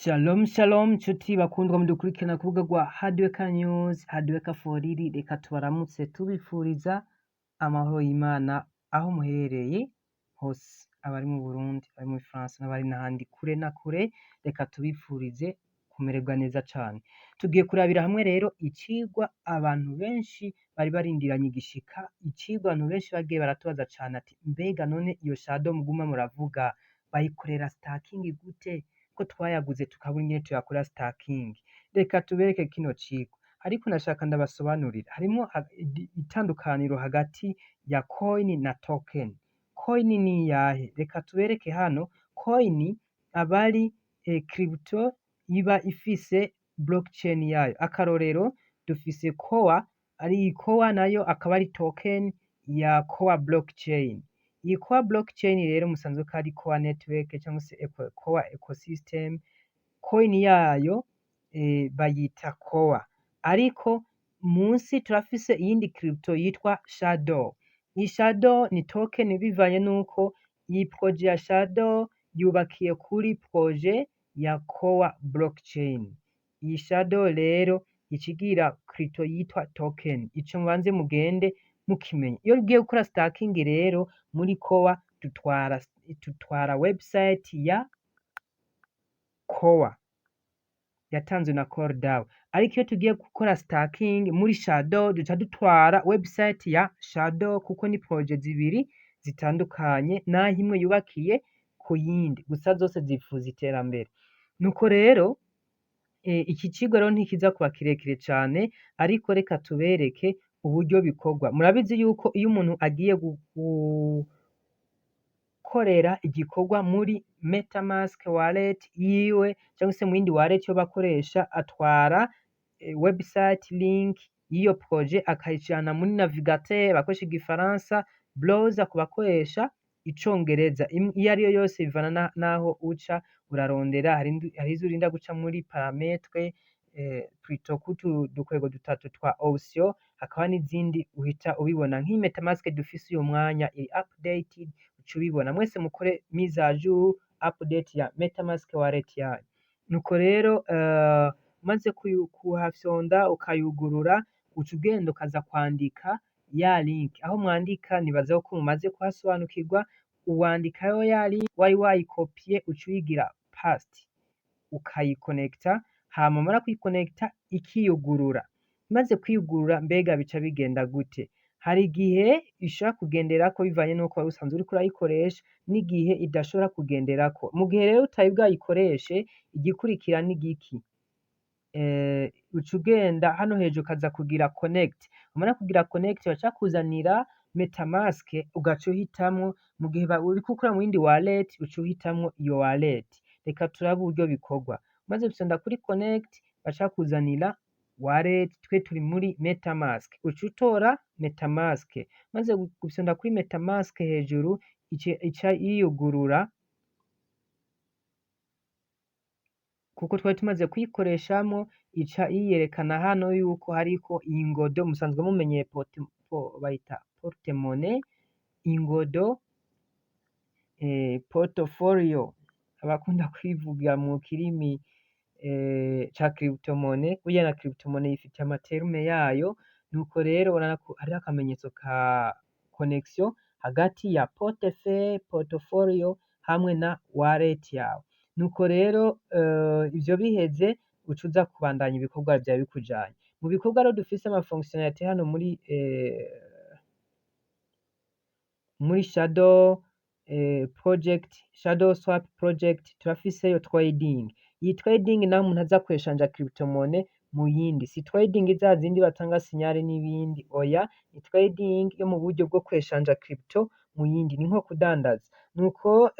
Shalom shalom nshuti bakundwa mudukurikirana ku rubuga rwa Hardworker News, Hardworker for Real, reka tubaramutse tubifuriza amahoro y'Imana aho muherereye hose, abari mu Burundi, abari muri France n'abari n'ahandi kure na kure, reka tubifurize kumererwa neza cane. Tugiye kurabira hamwe rero icigwa abantu benshi bari barindiranye igishika, icigwa abantu benshi bagiye baratubaza cane ati: "Mbega none iyo shadow muguma muravuga bayikorera staking gute, ko twayaguze tukabura ingene tuyakorera staking?" Reka tubereke kino cigwa, ariko nashaka ndabasobanurira harimwo itandukaniro hagati ya coin na token. Coin ni iyahe? Reka tubereke hano. Coin aba ari crypto iba ifise blockchain yayo. Akarorero, dufise Core, ari Core nayo akaba ari token ya Core blockchain. Iyi Core blockchain rero musanzwe ko ari Core network cyangwa se Core ecosystem, coin yayo bayita Core. Ariko munsi turafise iyindi crypto yitwa Shadow. Iyi Shadow ni token bivanye nuko iyi projet ya Shadow yubakiye kuri projet ya Core blockchain. Iyi Shadow rero ikigira crypto yitwa token. Ico mubanze mugende mukimenya. Iyo ugiye gukora staking rero muri Core, tutwara website ya Core yatanzwe na Core DAO, ariko iyo tugiye gukora staking muri Shadow, duca dutwara website ya Shadow, kuko ni projet zibiri zitandukanye, naho imwe yubakiye ku yindi, gusa zose zifuza iterambere. Nuko rero iki cigwa rero ntikiza kuba kirekire cane, ariko reka tubereke uburyo bikorwa. Murabizi yuko iyo umuntu agiye gukorera igikorwa muri MetaMask wallet yiwe cyangwa se mu yindi wallet yo bakoresha, atwara website link y'iyo projet akayijana muri navigateur bakoresha igifaransa, browser ku bakoresha icongereza. Iyo ariyo yose bivana naho uca urarondera. Hari izo urinda guca muri paramètre, plutôt kutu dukwego dutatu twa option, hakaba n'izindi uhita ubibona. Nk'iyi MetaMask dufise uyu mwanya iri updated, uca ubibona. Mwese mukore mise à jour, update ya MetaMask wallet yanyu. Nuko rero umaze kuhafyonda ukayugurura, uca ugenda ukaza kwandika ya link. Aho mwandika nibaza ko mumaze kuhasobanukirwa. Uwandikayo ya link wari wayikopiye, uca uyigira paste, ukayikonekta. Hama wamara kuyikonekta ikiyugurura. Imaze kwiyugurura, mbega bica bigenda gute? Hari igihe ishobora kugenderako bivanye n'uko wari usanzwe uriko urayikoresha, n'igihe idashobora kugenderako. Mu gihe rero utari bwayikoreshe, igikurikira ni giki? Uca ugenda hano hejuru ukaza kugira connect. Wamara kugira connect, baca bakuzanira MetaMask, ugaca uhitamwo. Mu gihe uriko ukora mu yindi wallet, uca uhitamwo iyo wallet. Reka turabe uburyo bikorwa. Umaze gufyonda kuri connect, baca bakuzanira wallet. Twe turi muri MetaMask, uca utora MetaMask. Maze gufyonda kuri MetaMask hejuru, ica yiyugurura kuko twari tumaze kuyikoreshamwo. Ica yiyerekana hano yuko hariko ingodo musanzwe mumenyeye, bayita porte-monnaie, ingodo, portfolio abakunda kwivuga mu kirimi ca cryptomonnaie. Burya na cryptomonnaie yifitiye ama terme yayo. Nuko rero urabona ko hariho akamenyetso ka connexion hagati ya portefeuille, portfolio hamwe na wallet yawe. Nuko rero ivyo biheze, uca uza kubandanya ibikorwa vyawe bikujanye. Mu bikorwa rero dufise ama fonctionnalité hano muri Shadow project, Shadow Swap project, turafiseyo trading. Iyi trading naho umuntu aza kweshanja cryptomonnaie mu yindi, si trading za zindi batanga signal n'ibindi, oya, ni trading yo mu buryo bwo kweshanja crypto mu yindi, ni nko kudandaza. Nuko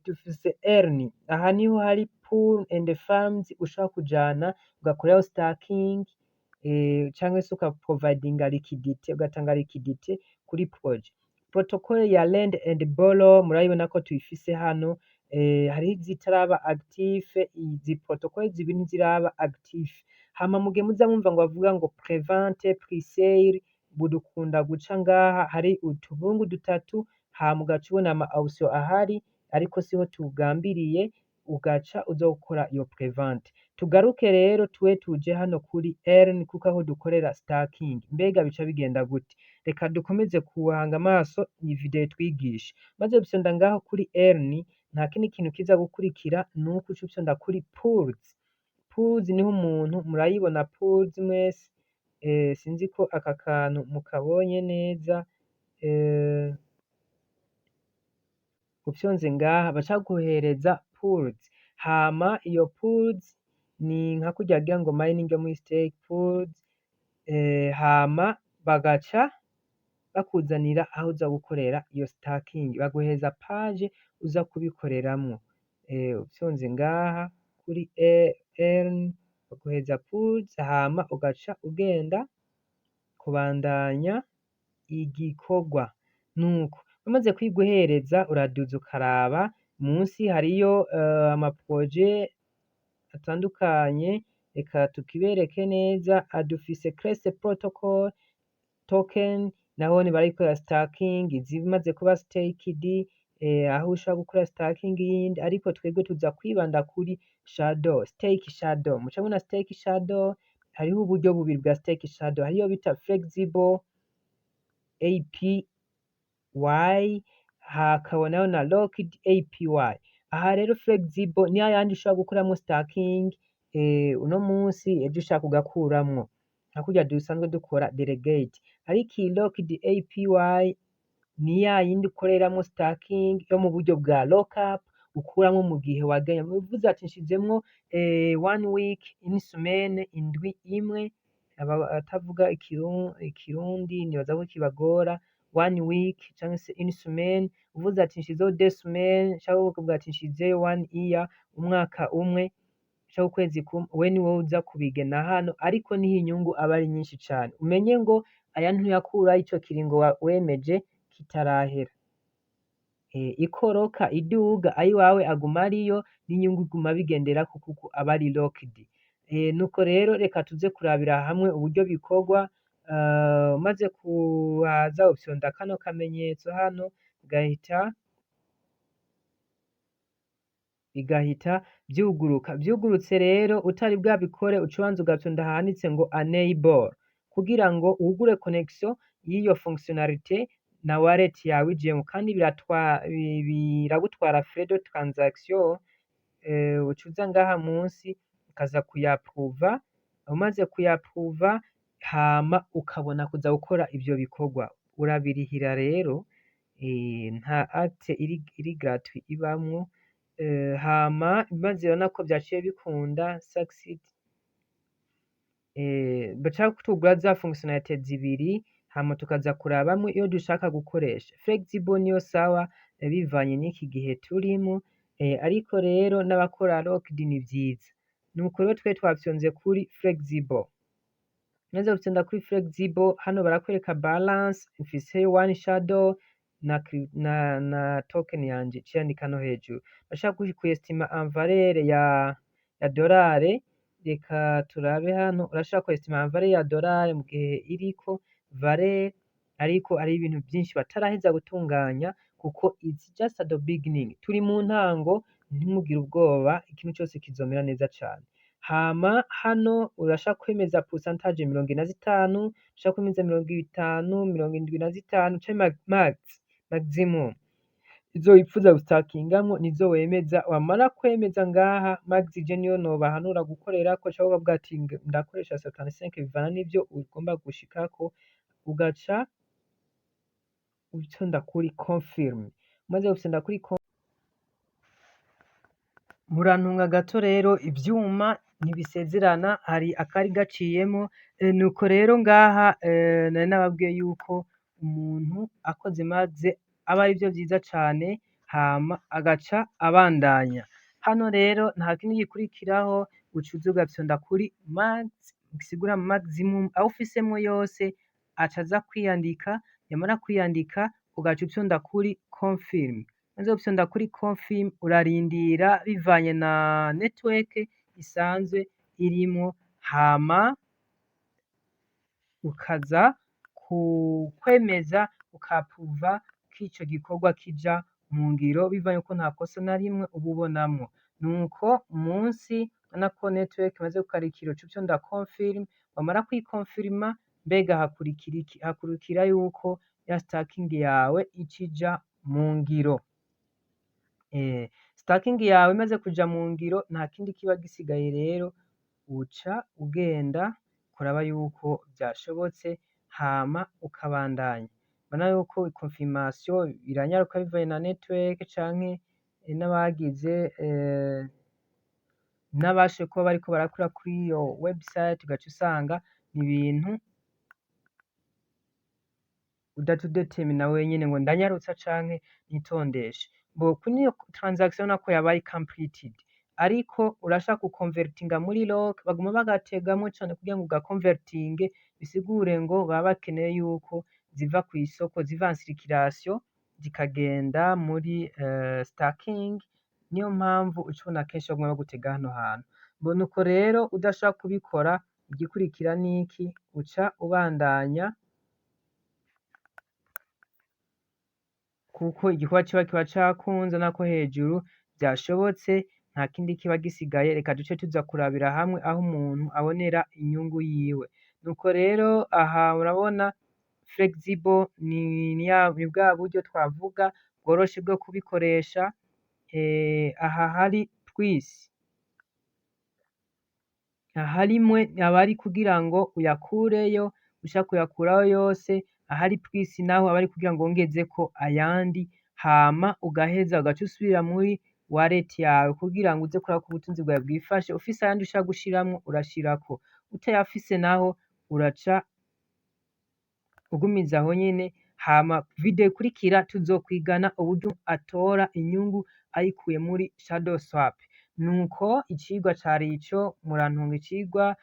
dufise earn, aha niho hari pool and farms ushobora kujana ugakoreraho staking, canke se ukaprovidinga liquidity, ugatanga liquidity kuri projet. Protocol ya lend and borrow murabibona ko tuyifise hano. Hariho izitaraba active, izi protocol zibiri ntiziraba active. Hama mugihe muza mwumva ngo bavuga ngo prevente, presale, budukunda guca ngaha hari utuburungu dutatu, hama ugaca ubona ama option ahari, ariko siho tugambiriye. Ugaca uza gukora iyo prévente. Tugaruke rero, twe tuje hano kuri earn kuko aho dukorera staking. Mbega bica bigenda gute? Reka dukomeze kuhanga amaso iyi video twigisha. Maze gufyonda ngaho kuri earn, nta kindi kintu kiza gukurikira nuko uca ufyonda kuri pools. Pools niho umuntu murayibona pools mwese. Sinzi ko aka kantu mukabonye neza. Ufyonze ngaha baca baguhereza pools. Hama iyo pools ni nka kurya wagira ngo mining yo muri stake pools. Hama bagaca bakuzanira aho uza gukorera iyo staking, baguhereza page uza kubikoreramwo. Ufyonze ngaha kuri earn, baguhereza pools, hama ugaca ugenda kubandanya igikorwa. Nuko bamaze kuyiguhereza, uraduza ukaraba munsi hariyo ama projets atandukanye. Reka tukibereke neza. Dufise Crest Protocol token, nahone barayikorera staking, izimaze kuba staked, aho ushobora gukora staking yindi, ariko twebwe tuza kwibanda kuri shadow stake. Shadow muca mubona stake shadow. Hariho uburyo bubiri bwa stake shadow: hariyo bita flexible APY, hakabonaho na locked APY. Aha rero flexible ni yayandi ushobora gukoramwo staking uno munsi, ejo ushaka ugakuramwo, nka kurya dusanzwe dukora delegate. Ariko iyi locked APY ni ya yindi ukoreramwo staking yo mu buryo bwa lockup, ukuramwo mu gihe wagenya. Uvuze ati nshizemwo one week, une semaine, indwi imwe. Abatavuga ikirundi nibaza ko kibagora, one week canke se une semaine. Uvuze ati nshizeho 2 semaines, canke ukavuga ati nshizeyo one year, umwaka umwe canke ukwezi kumwe, we ni wowe uza kubigena hano. Ariko niho inyungu aba ari nyinshi cane. Umenye ngo aya ntuyakurayo ico kiringo wemeje kitarahera. Ikoroka iduga, ayiwawe aguma ariyo, n'inyungu iguma bigenderako kuko aba ari locked. Nuko rero reka tuze kurabira hamwe uburyo bikorwa. Umaze kuhaza, ufyonda kano kamenyetso hano, bigahita vyuguruka. Vyugurutse rero, utari bwabikore, uca ubanza ugafyonda ahanditse ngo enable kugira ngo wugure connection y'iyo fonctionnalité na wallet yawe ijemwo, kandi biragutwara frais de transaction. Uca uza ngaha munsi ukaza kuyaprouva. Umaze kuyaprouva, hama ukabona kuza gukora ivyo bikorwa. Urabirihira rero, nta acte iri gratuit ibamwo. Hama maze urabona ko vyaciye bikunda, succeed. Baca tugura za fonctionnalité zibiri, hama tukaza kurabamwo iyo dushaka gukoresha. Flexible niyo sawa bivanye n'iki gihe turimwo, ariko rero n'abakora locked ni vyiza. Nuko rero twe twafyonze kuri flexible. Maze gufyonda kuri flexible, hano barakwereka balance mfiseyo, one shadow na token yanje iciyandika no hejuru. Bashaka kuyestima en valeur ya dolare. Reka turabe hano. Urashaka kwestima en valeur ya dolare mu gihe iriko valeur, ariko ari ibintu vyinshi bataraheza gutunganya kuko it's just at the beginning, turi mu ntango. Ntimugire ubwoba, ikintu cose kizomera neza cane. Hama hano urashaka kwemeza pourcentage 45, ushaka kwemeza 50, 75 canke max, maximum izo wipfuza gustakingamwo nizo wemeza. Wamara kwemeza ngaha max, je niyo nobahanura gukorerako, canke ukavuga ati ndakoresha 75, bivana n'ivyo ugomba gushikako. Ugaca ufyonda kuri confirm. Umaze gufyonda kuri, murantunga gato rero, ivyuma ntibisezerana, hari akari gaciyemo. Nuko rero ngaha nari nababwiye yuko umuntu akoze maze aba arivyo vyiza cane, hama agaca abandanya. Hano rero nta kindi gikurikiraho, uca uza ugafyonda kuri max, bisigura maximum, aho ufisemwo yose aca aza kwiyandika. Yamara kwiyandika, ugaca ufyonda kuri confirm. Umaze gufyonda kuri confirm, urarindira bivanye na network isanzwe irimwo, hama ukaza kwemeza, ukaprouva ko ico gikorwa kija mu ngiro, bivanye ko nta kosa na rimwe uba ubonamwo. Nuko munsi urabona ko network imaze gukarikira, uca ufyonda confirm. Wamara kuyikonfirma, mbega hakurikira iki? Hakurikira yuko ya staking yawe ica ija mu ngiro. Staking yawe imaze kuja mu ngiro, nta kindi kiba gisigaye. Rero uca ugenda kuraba yuko vyashobotse, hama ukabandanya. Ubona yuko confirmation iranyaruka bivanye na network canke n'abagize n'abashoboye kuba bariko barakora kuri iyo website, ugaca usanga ni ibintu udaca udetermina wenyene ngo ndanyarutsa canke nitondeshe. Bo kuri iyo transaction urabona ko yabaye completed, ariko urashaka gukonvertinga muri LOK, baguma bagategamwo cane kugira ngo ugakonvertinge, bisigure ngo baba bakeneye yuko ziva kw'isoko, ziva en circulation, zikagenda muri staking. Niyo mpamvu uca ubona kenshi baguma bagutega hano hantu. Mbona uko rero udashaka kubikora, igikurikira niki? Uca ubandanya kuko igikorwa ciba kiba cakunze nako hejuru vyashobotse, nta kindi kiba gisigaye. Reka duce tuza kurabira hamwe aho umuntu abonera inyungu yiwe. Nuko rero aha urabona flexible ni bwa buryo twavuga bworoshe bwo kubikoresha. Aha hari twisi harimwe aba ari kugira ngo uyakureyo, ushaka kuyakurayo yose. Ahari plus naho aba ari kugira ngo wongezeko ayandi, hama ugaheza ugaca usubira muri wallet yawe kugira ngo uze kuraba ko ubutunzi bwawe bwifashe. Ufise ayandi ushaka gushiramwo, urashirako, utayafise naho uraca ugumiza aho nyene. Hama video ikurikira tuzokwigana uburyo atora inyungu ayikuye muri shadow swap. Nuko icigwa cari ico, murantunga icigwa,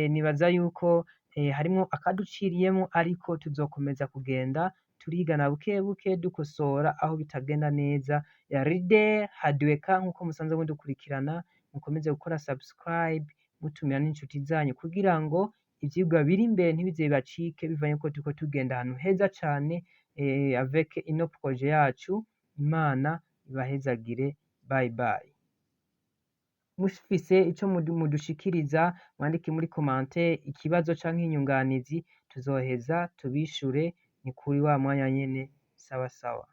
nibaza yuko harimwo akaduciriyemwo, ariko tuzokomeza kugenda turigana buke buke, dukosora aho bitagenda neza. Ya Leader Hadweka, nkuko musanzwe mudukurikirana, mukomeze gukora subscribe, mutumira n'inshuti zanyu kugira ngo ivyigwa biri imbere ntibize bibacike, bivanye ko turiko tugenda ahantu heza cane avec ino projet yacu. Imana ibahezagire, bye bye. Mufise ico mudushikiriza, mwandike muri commentaire ikibazo canke inyunganizi, tuzoheza tubishure. Ni kuri wa mwanya nyene, sawa sawa.